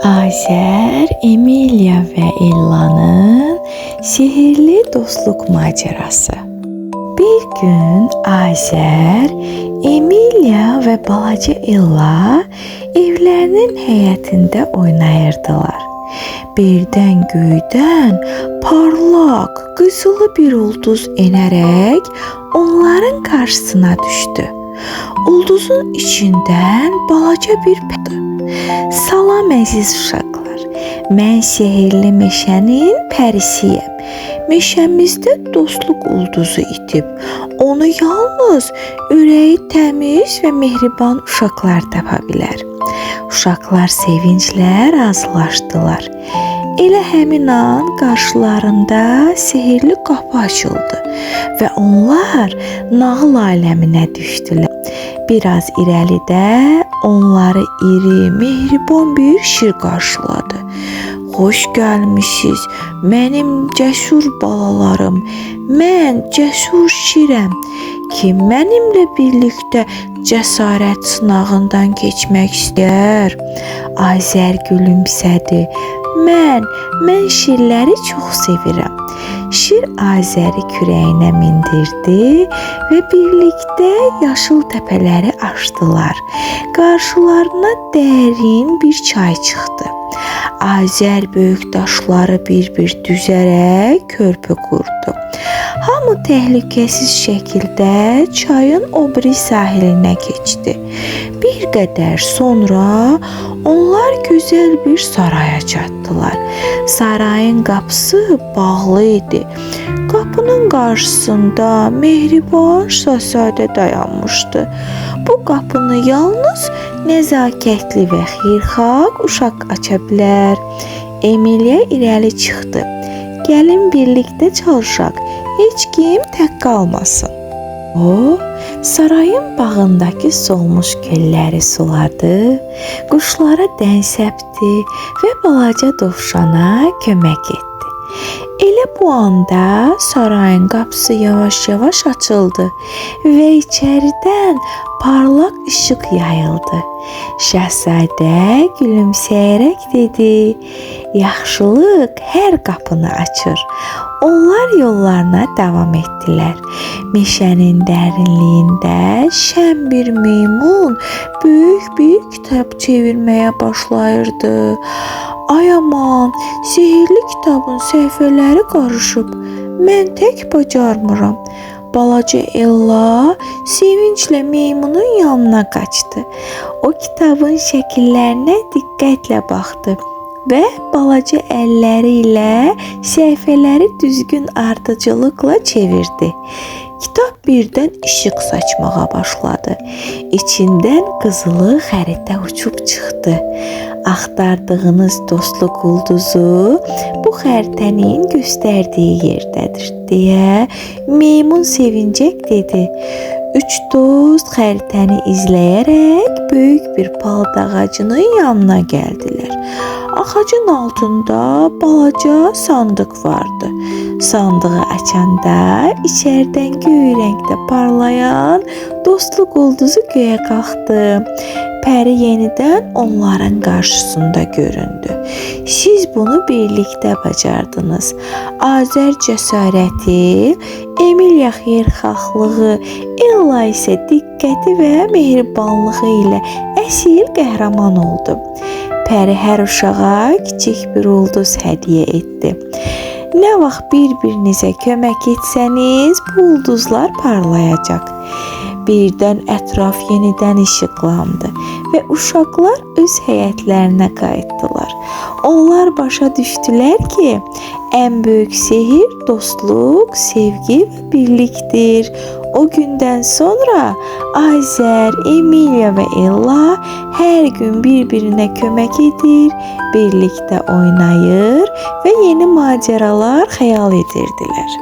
Azər, Emilia və Ellanın sehirli dostluq macerası. Bir gün Azər, Emilia və balaca Ella evlərinin həyətində oynayırdılar. Birdən göydən parlaq, qızılı bir ulduz enərək onların qarşısına düşdü. Ulduzun içindən balaca bir pəri. Salam əziz uşaqlar. Mən sehirli meşənin pərisiyəm. Meşəmizdə dostluq ulduzu itib. Onu yalnız ürəyi təmiz və mehriban uşaqlar tapa bilər. Uşaqlar sevinclə razılaşdılar. Elə həmin an qarşılarında sehirli qapı açıldı və onlar nağıl aləminə düşdülər. Biraz irəlidə onları iri, mehriban bir şir qarşıladı. Xoş gəlmisiniz, mənim cəsur balalarım. Mən cəsur şirəm. Kim mənimlə birlikdə cəsarət sınağından keçmək istər? Azər gülümsədi. Mən şirləri çox sevirəm. Şir Azəri kürəyinə mindirdi və birlikdə yaşıl təpələri aşdılar. Qarşılarına dərin bir çay çıxdı. Azər böyük daşları bir-bir düzərək körpü qurdu. Hamı təhlükəsiz şəkildə çayın o biri sahilinə keçdi. Bir qədər sonra onlar gözəl bir saraya çatdılar. Sarayın qapısı bağlı idi. Qapının qarşısında mehriban şahzadə dayanmışdı. Bu qapını yalnız nəzakətli və xeyirxah uşaq aça bilər. Emilia irəli çıxdı. Gəlin birlikdə çalışaq. Heç kim tək qalmasın. O, sarayın bağındakı solmuş gülləri suladı, quşlara dən səpdi və balaca dovşana kömək etdi. Elə bu anda sarayın qapısı yavaş-yavaş açıldı və içəridən parlaq işıq yayıldı. Şahzadə gülümsəyərək dedi: "Yaxşılıq hər qapını açır." Onlar yollarına davam etdilər. Meşənin dərinliyində şən bir meymun böyük bir kitab çevirməyə başlayırdı. Ay aman, sehirli kitabın səhifələri qarışıb. Mən tək bacarmıram. Balaca Ella sevinclə meymunun yanına qaçdı. O kitabın şəkillərinə diqqətlə baxdı və balaca əlləri ilə səhifələri düzgün ardıcıllıqla çevirdi. Kitab birdən işıq saçmağa başladı. İçindən qızılı xəritə uçub çıxdı. Axtardığınız dostluq ulduzu bu xəritənin göstərdiyi yerdədir, deyə meymun sevincək dedi. Üç dost xəritəni izləyərək böyük bir palıd ağacının yanına gəldilər. Ağacın altında balaca sandıq vardı. Sandığı açanda içəridən göy rəngdə parlayan dostluq ulduzu göyə qalxdı. Pəri yenidən onların qarşısında göründü. Siz bunu birlikdə bacardınız. Azər cəsarəti, Emilia xeyirxahlığı, Ella isə diqqəti və mehribanlığı ilə əsil qəhrəman oldu. Pəri hər uşağa kiçik bir ulduz hədiyyə etdi. Nə vaxt bir-birinizə kömək etsəniz, bu ulduzlar parlayacaq. Birdən ətraf yenidən işıqlandı və uşaqlar öz həyətlərinə qayıtdılar. Onlar başa düşdülər ki, ən böyük sehir dostluq, sevgi və birlikdir. O gündən sonra Azər, Emilia və Ella hər gün bir-birinə kömək edir, birlikdə oynayır və yeni macəralar xəyal edirdilər.